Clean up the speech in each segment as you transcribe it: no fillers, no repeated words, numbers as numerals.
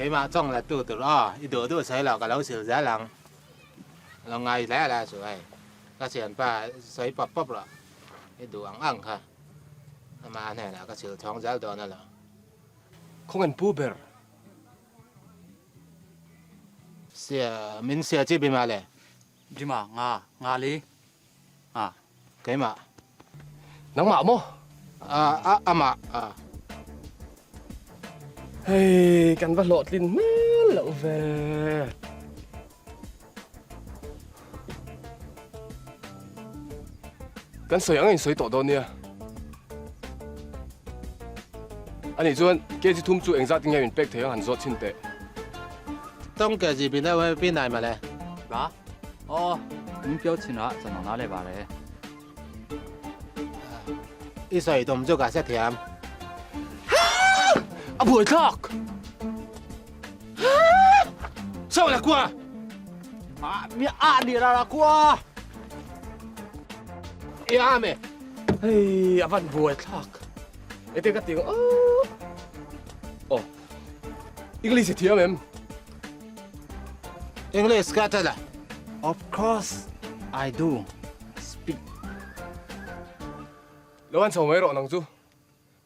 Keimah chawng la tu tur aw, i duh duh sawi loh ka lo sil zel ang. Lo ngai hle hle suh hei. Ka thianpa sawi pawp pawp rawh, i duh ang ang kha. Amah hnenah ka sil chhawng zel dawn alawm. Khawngain pu ber. Sia, min sia chi bima le. Bima, nga, nga li, nga. Keimah. Nangmah maw? A, a, amah, a. Hei, kan va hlawhtlin hmel loh ve. Kan sawi ang a insawi tawh dawn nia. Anih chuan kg thum chu engzat nge min pek thei ang han zawt chhin teh. Tawng kg bin deuh he pin nai male. Ba? Aw, min piau chin ah chan na le ba le. I sawi tum chu ka hre thiam. A buai thlak! Saw la kua! Mi a ni ra ra kua! I a me! Hei, a van buai thlak. Ete ka ti oh. Oh. English i thiam em? English ka tala. Of course I do speak. Lo an chho mai rawh nang chu.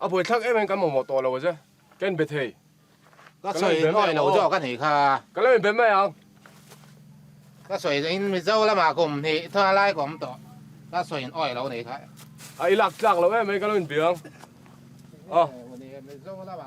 A buai thlak em em kan mamawh tawh lo a che. Ka inbe thei. Ka sawi nawi lo zawk a nih kha. Ka lo inbe mai ang. Ka sawi in Mizo lamah kum hnih thla lai ka awm tawh. Ka sawi in awi lo nih kha. A i lak tlak lo em mai ka lo inbe ang. Mizo lamah.